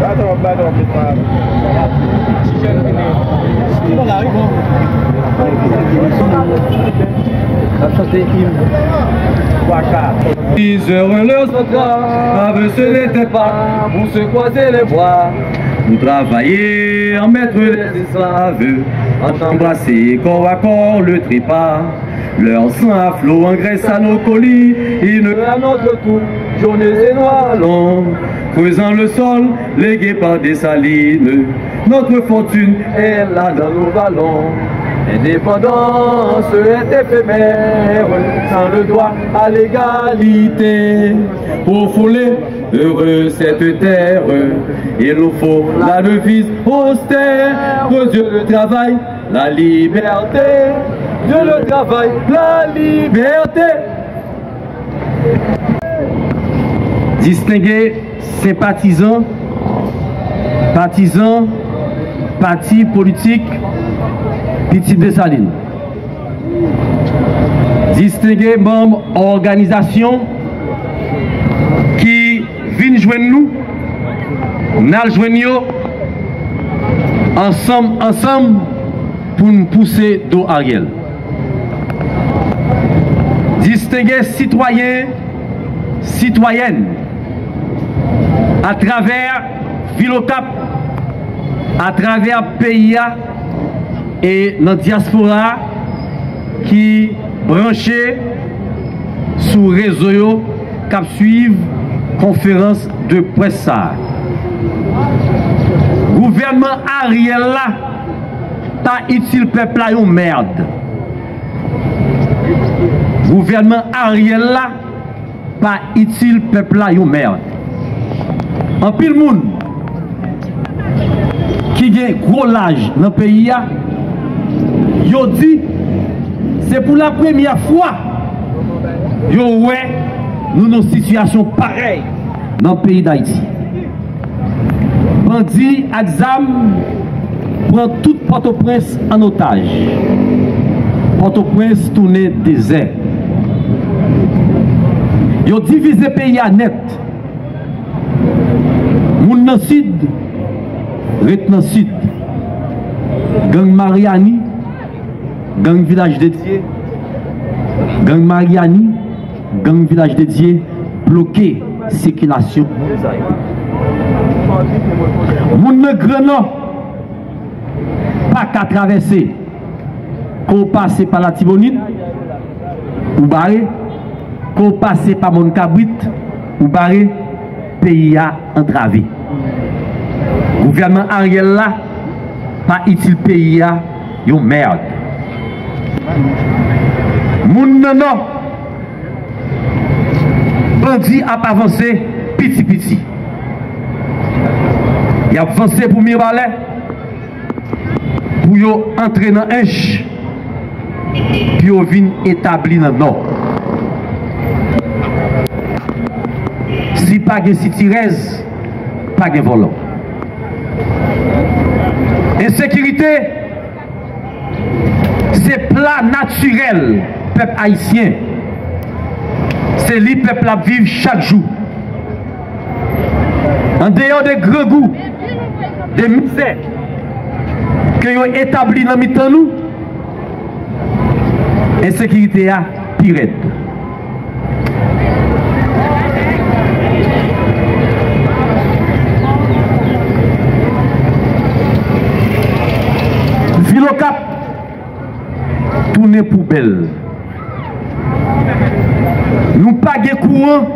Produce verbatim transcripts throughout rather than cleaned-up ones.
Baton, baton, met pa. Ti jèn vini. Bon, la, wi, bon. N ap chante im. Waka. Plusieurs heureux endroits, traverser les trépas, pour se croiser les bras. Nous travailler en maître des esclaves, embrasser corps à corps le trépas. Leur sang à flot engraisse à nos collines, à notre tour, jaunes et noirs allons, creusant le sol, légué par Dessalines. Notre fortune est là dans nos vallons. L'indépendance est éphémère, sans le droit à l'égalité. Pour fouler heureux cette terre, il nous faut la devise austère. Dieu le travail, la liberté, Dieu le travail, la liberté. Distenge senpatizan, patizan pati politik Pitit Desalin. Distenge manm òganizasyon ki vin jwenn nou, n al jwenn yo ansanm, ansanm pou n pouse do Ariel. Distenge sitwayen, sitwayèn, atravè vil Okap, atravè peyi a e nan dyaspora a ki branche sou rezo yo k ap swiv konferans de près sa a. Gouvènman Ariel la pa itil pèp la yon mèd. Gouvènman Ariel la pa itil pèp la yon mèd. Anpil moun ki gen gwo laj nan peyi a, yo di se pou la premyè fwa yo wè nou nan sitiyasyon parèy nan peyi Dayiti. Bandi ak zam pran tout Pòtoprens an otaj. Pòtoprens tounen dezè. Yo divize peyi a nèt. Moun nan sid ret nan sid. Gang Maryani, gang Vilaj de Dye, gang Maryani, gang Vilaj de Dye bloke sikilasyon moun sa yo. Moun nan Gran Nò pa ka travèse. Ke w pase pa Latibonit, ou bare. Ke w pase pa Mòn Kabrit, ou bare. Peyi a antrave. Gouvènman Ariel la pa itil peyi a yon mèd. Moun nan Nò, bandi ap avanse piti piti. Y ap vanse pou Mibalè, pou yo antre nan Ench, pou yo vin etabli nan Nò. Si pa gen sitirèz, pa gen vòlò. Ensekirite se pla natirèl pèp ayisyen. Se li pèp la ap viv chak jou. Andeyò de grangou, de mizè ke yo etabli nan mitan nou, ensekirite a pi rèd. Vil Okap tounen poubèl. Nou pa gen kouran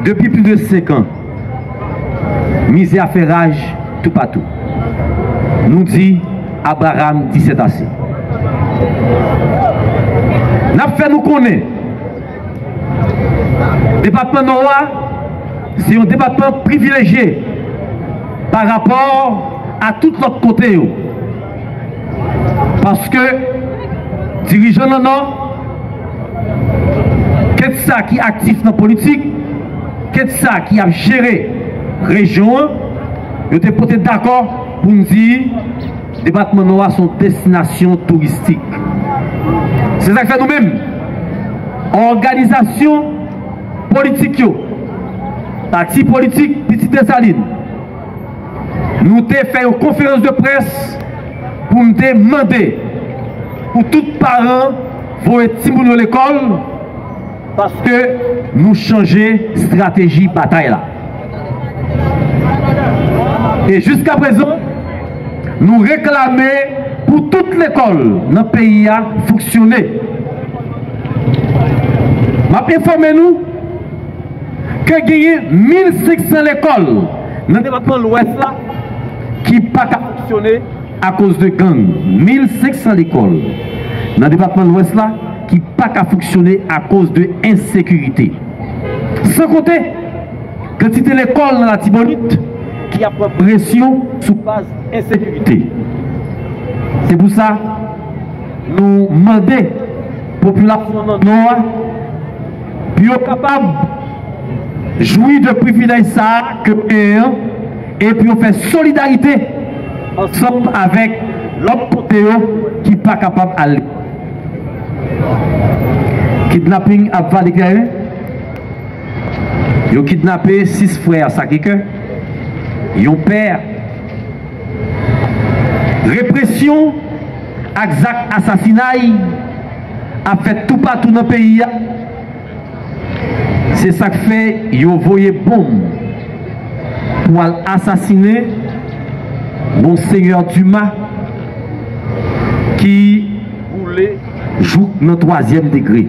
depi plis de senk an. Mizè a fè raj toupatou. Nou di Abraham di sètase. N ap fè nou konnen depatman Nò a se yon depatman privilejye pa rapò a tout lòt kote yo. Paske dirijan nan Nò, kèt sa ki aktif nan politik, kèt sa ki ap jere rejyon an, yo te pote dakò pou n di depatman Nò a se yon destinasyon touristik. Se sa k fè nou menm, òganizasyon politik yo, pati politik Pitit Desalin, Nou te fè yon konferans de près pou n te mande pou tout paran voye timoun yo lekòl, paske nou chanje estrateji batay la. E jiskaprezan, nou reklame pou tout lekòl nan peyi a fonksyone. M ap enfòme nou ke genyen mil senk san lekòl nan depatman Lwès la ki pa ka fonksyone akoz de gang. Mil senk san lekòl nan depatman Lwès la ki pa ka fonksyone akoz de ensekirite. San konte kantite lekòl nan Latibonit ki ap pran presyon sou baz ensekirite. Se pou sa, nou mande popilasyon nan Nò a pou yo kapab jwi de privilèj sa a ke yo genyen an, e pou yo fè solidarite ansanm avèk lòt kote yo ki pa kapab ale. Kidnaping ap vale kleren. Yo kidnape sis frè Sacré-Cœur, yon pè. Represyon ak zak asasinay ap fèt toupatou nan peyi a. Se sa k fè yo voye bonm pou al asasinen Monsenyè Dumas ki boule jouk nan twazyèm degre.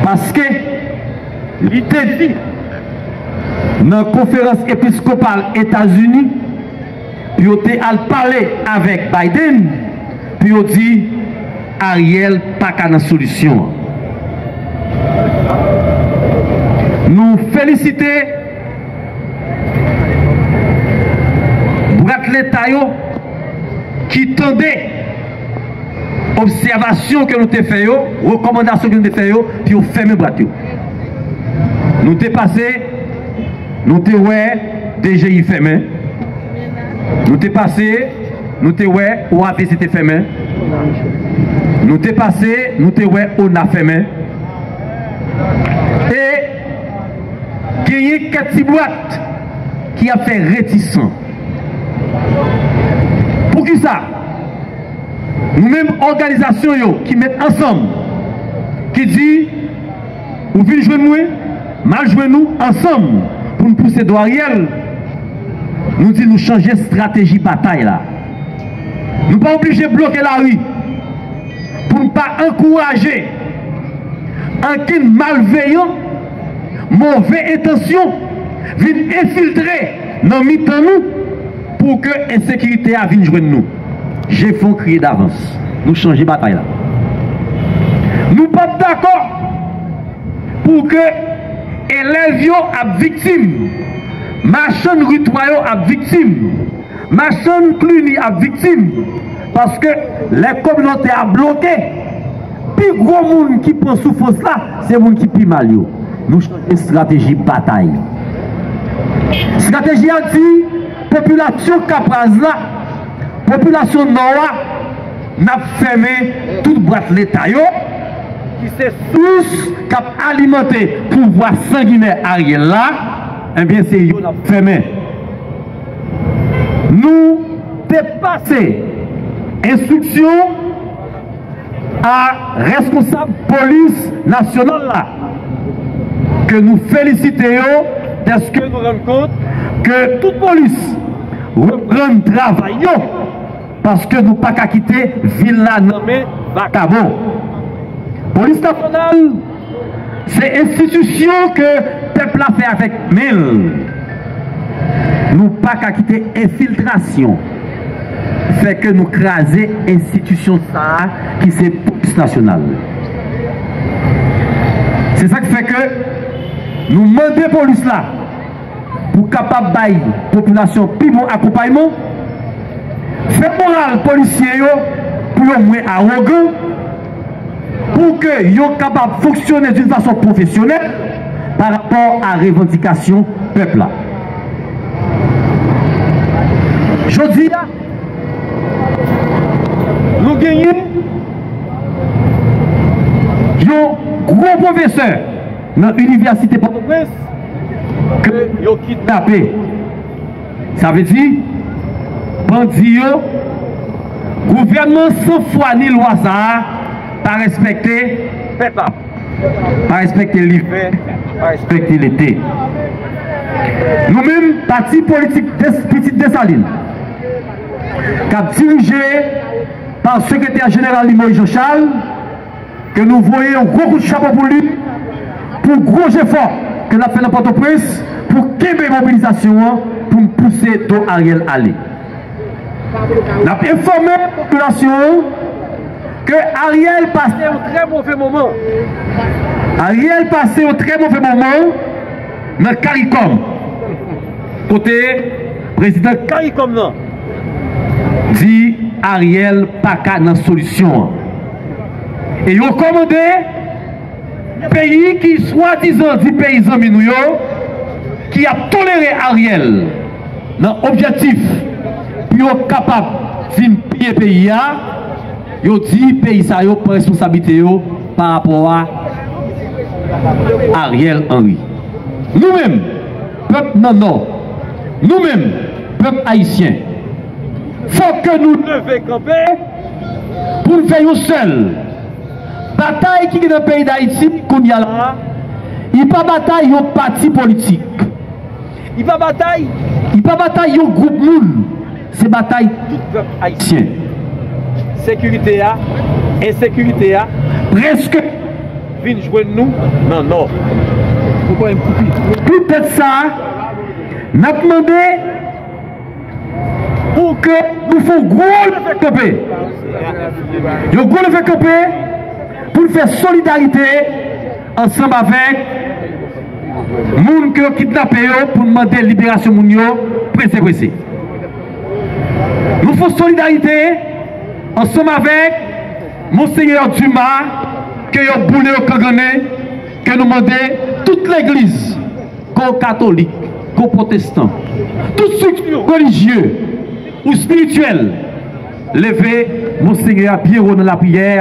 Paske li te di nan konferans episkopal Etazini, pou yo te al pale avèk Biden, pou yo di Ariel pa ka nan solisyon an. Nou felisite brat Leta yo ki tande obsèvasyon ke nou te fè yo, rekòmandasyon ke nou te fè yo, pou yo fèmen brat yo. Nou te pase, nou te wè D G I fèmen. Nou te pase, nou te wè O A V C te fèmen. Nou te pase, nou te wè O N A fèmen. E genyen kèk ti bwat ki ap fè retisan. Poukisa? Nou menm òganizasyon yo ki met ansanm, ki di, ou vin jwenn mwen, m al jwenn ou, ansanm pou n pouse do Ariel, nou di nou chanje estrateji batay la. Nou pa oblije bloke lari pou n pa ankouraje ankenn malveyan, move entansyon vin enfiltre nan mitan nou pou ke ensekirite a vin jwenn nou. Je fon kriye davans. Nou chanje batay la. Nou p ap dakò pou ke elèv yo ap viktim, machann ritwa yo ap viktim, machann Cluny ap viktim, paske lè kominote a bloke, pi gwo moun ki pran soufrans la, se moun ki pi mal yo. Nou chanje estrateji batay. Estrateji a di popilasyon Kapraz la, popilasyon Nò a, n ap fèmen tout bwat Leta yo, ki se sous k ap alimante pouvwa sanginè Ariel la, ebyen, se yo n ap fèmen. Nou te pase enstriksyon a reskonsab polis nasyonal la, ke nou felisite yo dèske nou rann kont ke tout polis reprann travay yo, paske nou pa ka kite vil la nan men vakabon. Polis nasyonal se enstitisyon ke pèp la fè avèk men l. Nou pa ka kite enfiltrasyon fè ke nou kraze enstitisyon sa a ki se polis nasyonal. Se sa k fè ke nou mande polis la pou kapab bay popilasyon pi bon akonpayman, fè moral polisye yo pou yo mwen awogan, pou ke yo kapab fonksyone d'une façon professionnelle par rapport à revandikasyon pèp la. Jodi a, nou genyen yon gwo pwofesè nan Inivèsite Pòtoprens ke yo kidnape. Sa vle di, bandi yo, gouvènman san fwa ni lwa sa a pa respekte pèp la, pa respekte liv, pa respekte lete. Nou menm, pati politik Des- Pitit Desalin, k ap dirije pa sekretè jeneral li Moïse Jean Charles, ke nou voye yon gwo kout chapo pou li, pou gwo jefò ke l ap fè nan Pòtoprens pou kenbe mobilizasyon an, pou n pouse do Ariel ale. N ap enfòme popilasyon an ke Ariel pase yon trè move moman. Ariel pase yon trè move moman nan Karikòm, kote prezidan Karikòm nan di Ariel pa ka nan solisyon an. E yo kòmande peyi ki swadizan di peyi zanmi nou yo, ki ap tolere Ariel nan objektif pou yo kapab vin piye peyi a, yo di peyi sa yo pran responsablite yo pa rapò a Ariel Henry. Nou menm, pèp nan Nò, nou menm, pèp ayisyen, fòk ke nou leve kanpe pou n fè yon sèl. Batay ki gen nan peyi Dayiti kounye a la, li pa batay yon pati politik. Li pa batay, li pa batay yon gwoup moun. Se batay tout pèp ayisyen. Sekirite a, ensekirite a, prèske vin jwenn nou nan Nò. Poutèt sa, n ap mande pou ke nou fè yon gwo leve kanpe. Yon gwo leve kanpe pou n fè solidarite ansanm avèk moun ke yo kidnape yo, pou n mande liberasyon moun yo prese prese. Nou fè solidarite ansanm avèk Monsenyè Dumas, ke yo boule yo kangannen, ke nou mande tout legliz, ke w katolik, ke w pwotestan, tout estrikti relijye ou espirityèl, leve Monsenyè a byen wo nan lapriyè,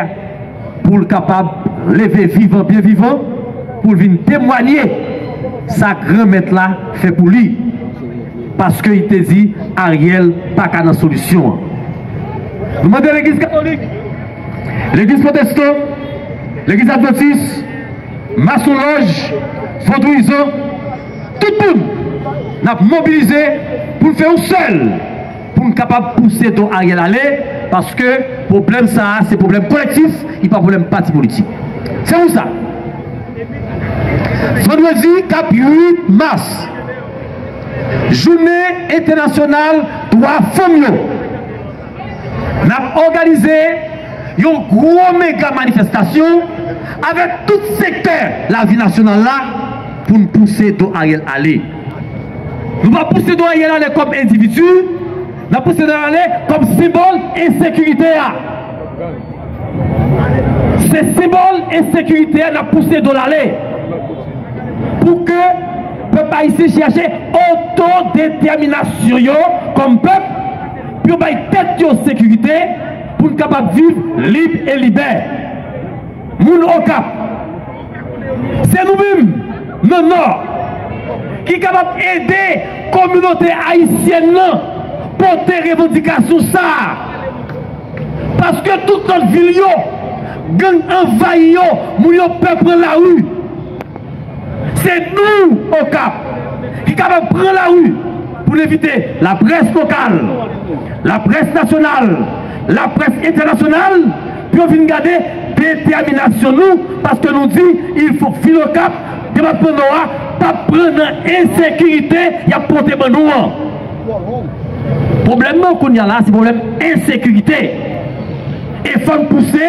pou l kapab leve vivan, byen vivan, pou l vin temwanye sa Granmèt la fè pou li. Paske li te di Ariel pa ka nan solisyon an. Nou mande legliz katolik, legliz pwotestan, legliz advantis, masonlòj, vodouyizan, tout moun, n ap mobilize pou n fè yon sèl, pou n kapab pouse do Ariel ale, paske pwoblèm sa a, se pwoblèm kolektif, li pa pwoblèm pati politik. Se pou sa, vandredi k ap uit mas, jounen entènasyonal dwa fanm yo, n ap òganize yon gwo mega manifestasyon avèk tout sektè lavi nasyonal la pou n pouse do Ariel ale. Nou pa pouse do Ariel ale kòm endividi, n ap pouse do Ariel ale kòm senbòl ensekirite a. Se senbòl ensekirite a n ap pouse do l ale. Pou ke pèp ayisyen chèche otodetèminasyon yo kòm pèp, pou yo bay tèt yo sekirite, pou n kapab viv lib e libè. Moun Okap, se nou menm, nan Nò, ki kapab ede kominote ayisyèn nan pote revandikasyon sa a. Paske tout lòt vil yo, gang anvayi yo, moun yo pè pran lari. Se nou, Okap, ki kapab pran lari pou n envite laprès lokal, laprès nasyonal, laprès entènasyonal, pou yo vin gade detèminasyon nou, paske nou di, il faut vil Okap, depatman Nò a, p ap pran nan ensekirite y ap pote ban nou an. Pwoblèm nan kounye a la, se pwoblèm ensekirite. E fò n pouse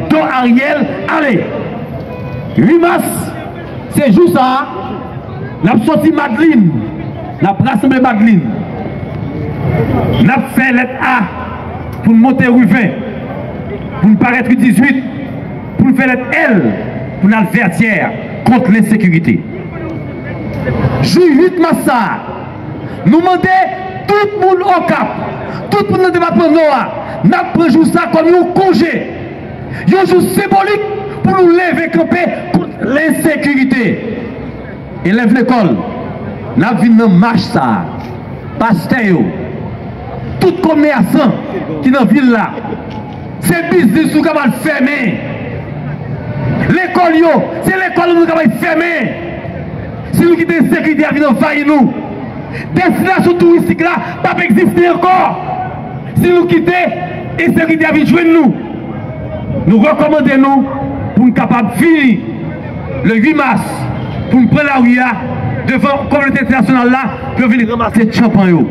do Ariel ale. Uit mas, se jou sa a, n ap soti Madlin, n ap rasanble Madlin. N ap fè lèt A pou n monte ri ven, pou n parèt ri dizuit, pou n fè lèt L pou n al Vètyè kont lensekirite. Jou uit mas sa a, nou mande tout moun Okap, tout moun nan depatman Nò a, n ap pran jou sa kòm yon konje, yon jou senbolik pou nou leve kanpe kont lensekirite. Elèv lekòl, n ap vin nan mach sa a. Pastè yo, tout komèsan ki nan vil la, se biznis nou kapab fèmen. Lekòl yo, se lekòl nou kapab fèmen. Si nou kite ensekirite a vin anvayi nou, destinasyon touristik la p ap egziste ankò. Si nou kite ensekirite a vin jwenn nou, nou rekòmande nou pou n kapab vini le uit mas pou n pran lari a devan kominote entènasyonal la pou yo vin ranmase tchanpan yo,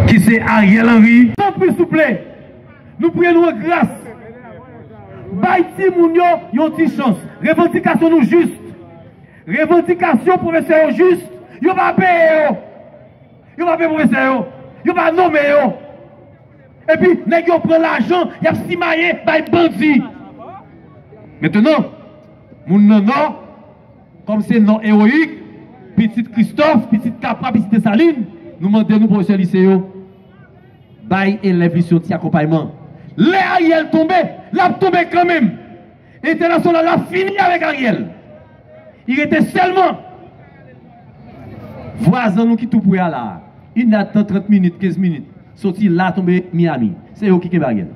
ki se Ariel Henry. Tanpri, souple, nou priye nou an gras, bay timoun yo yon ti chans. Revandikasyon nou jis. Revandikasyon pwofesè yo jis. Yo pa peye yo. Yo pa peye pwofesè yo. Yo pa nonmen yo. Epi, nèg yo pran lajan, y ap simaye bay bandi. Mentnan, moun nan Nò, kòm se Nò ewoyik, pitit Kristòf, pitit Kapra, pitit Desalin, nou mande nou pwofesè lise yo, bay elèv lise yo ti akonpayman. Lè Ariel tonbe, l ap tonbe kanmenm. Entènasyonal la fini avèk Ariel. Li rete sèlman vwazan nou ki tou pre a la a. Inèdtan, trant minit, kenz minit. Soti la tonbe Miami. Se yo ki kenbe Ariel.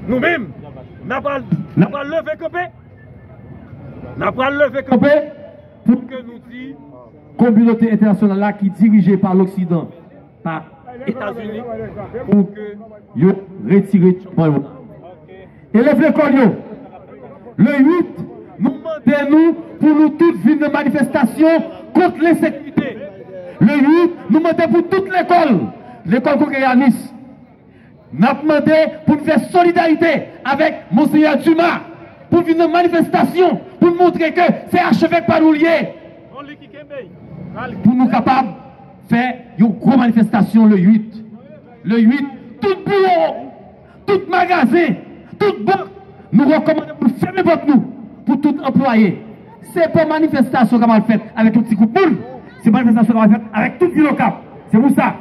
Nou menm, n a pral, n a pral leve kanpe. N a pral leve kanpe pou ke nou di kominote entènasyonal la ki dirije pa Loksidan, pa Etazini, pou ke yo retire tchanpan yo. Elèv lekòl yo, le uit, nou mande nou pou nou tout vin nan manifestasyon kont lensekirite. Le uit, nou mande pou tout lekòl, lekòl Kongrè Yanis, n ap mande pou n fè solidarite avèk Monsenyè Dumas, pou n vin nan manifestasyon, pou n montre ke se achevèk pa nou l ye. Pou nou kapab fè yon gwo manifestasyon le uit. Le uit, tout biwo, tout magazen, tout bank, nou rekòmande pou nou fèmen pòt nou pou tout anplwaye. Se pa manifestasyon k ap fèt avèk yon ti gwoup moun. Se manifestasyon k ap fèt avèk tout vil Okap. Se pou sa,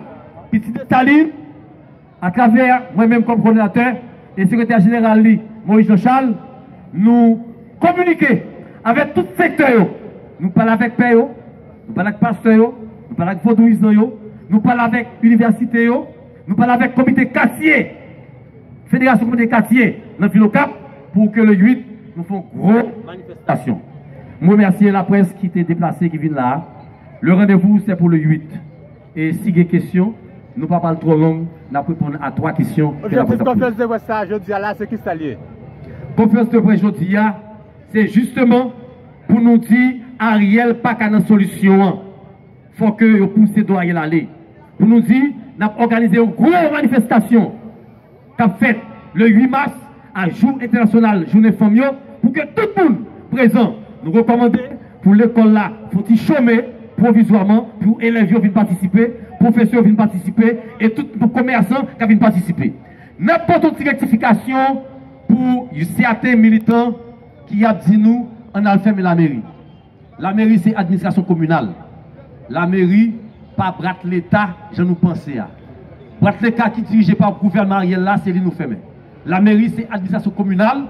pitit Desalin, atravè mwen menm kòm kowòdinatè e sekretè jeneral li, Moïse Jean Charles, nou kominike avèk tout sektè yo. Nou pale avèk pè yo, nou pale ak pastè yo, nou pale ak vodouyizan yo, nou pale avèk inivèsite yo, nou pale avèk komite katye, federasyon komite katye nan vil Okap, pou ke le uit, nou fè yon gwo manifestasyon. M remèsye laprès ki te deplase, ki vin la a. Le rendez-vous, c'est pour le huit. E si gen kesyon, nou pa pral twò long, n ap reponn a twa kesyon ke laprès ap poze. Objektif konferans de près sa a jodi a la, se kisa l ye? Konferans de près jodi a, se jisteman pou nou di Ariel pa ka nan solisyon an. Fòk yo pouse do Ariel ale. Pou nou di, n ap òganize yon gwo manifestasyon k ap fèt le uit mas, a jou entènasyonal jounen fanm yo, pou ke tout moun prezan. Nou rekòmande pou lekòl la fè yon ti chome pwovizwaman, pou elèv yo vin patisipe, pwofesè yo vin patisipe, e tout komèsan ka vin patisipe. N ap pote yon ti rektifikasyon pou sèten militan ki ap di nou ann al fèmen lameri. Lameri se administrasyon kominal. Lameri pa brat Leta jan nou panse a. Brat Leta ki dirije pa gouvènman Ariel la, se li nou fèmen. Lameri se administrasyon kominal.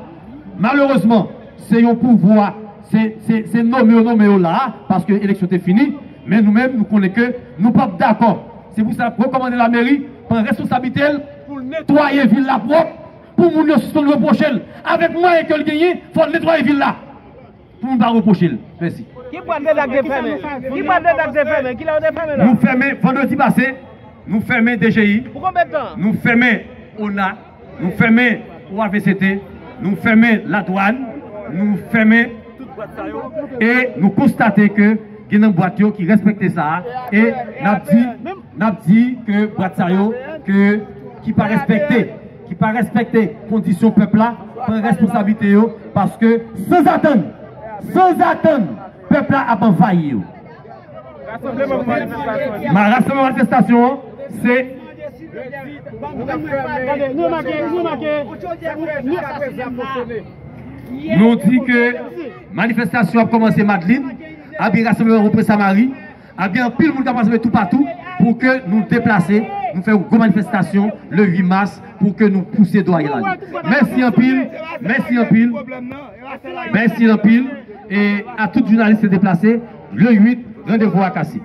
Malerezman, se yon pouvwa, se, se, se nonmen yo nonmen yo la a, paske eleksyon te fini. Men nou menm, nou konnen ke nou p ap dakò. Se pou sa n ap rekòmande lameri pran responsablite l pou l netwaye vil la pwòp, pou moun yo sispann repwoche l. Avèk mwayen ke l genyen, fò l netwaye vil la. Pou moun pa repwoche l. Mèsi. Ki bwat Leta k te fèmen? Ki bwat Leta k te fèmen? Kilè yo te fèmen la? Nou fèmen vandredi pase, nou fèmen D G I. Pou konbyen tan? Nou fèmen ona, nou fèmen O A V C T, nou fèmen ladwàn, nou fèmen tout bwat sa yo. E nou konstate ke gen nan bwat yo ki respekte sa a. E n ap di, n ap di ke bwat sa yo ke, ki pa respekte, ki pa respekte kondisyon pèp la, pran responsablite yo, paske sanzatann, sanzatann, pèp la ap anvayi yo. Ma rasanbleman, manifestasyon an, se, nou di ke manifestasyon ap kòmanse Madlin, ap gen rasanbleman Repre Samari, ap gen anpil moun k ap rasanble toupatou pou ke nou deplase, nou fè yon gwo manifestasyon le uit mas pou ke nou pouse do Ariel ale. Mèsi anpil, mèsi anpil, mèsi anpil, e a tout jounalis ki deplase, le uit, randevou a Kase.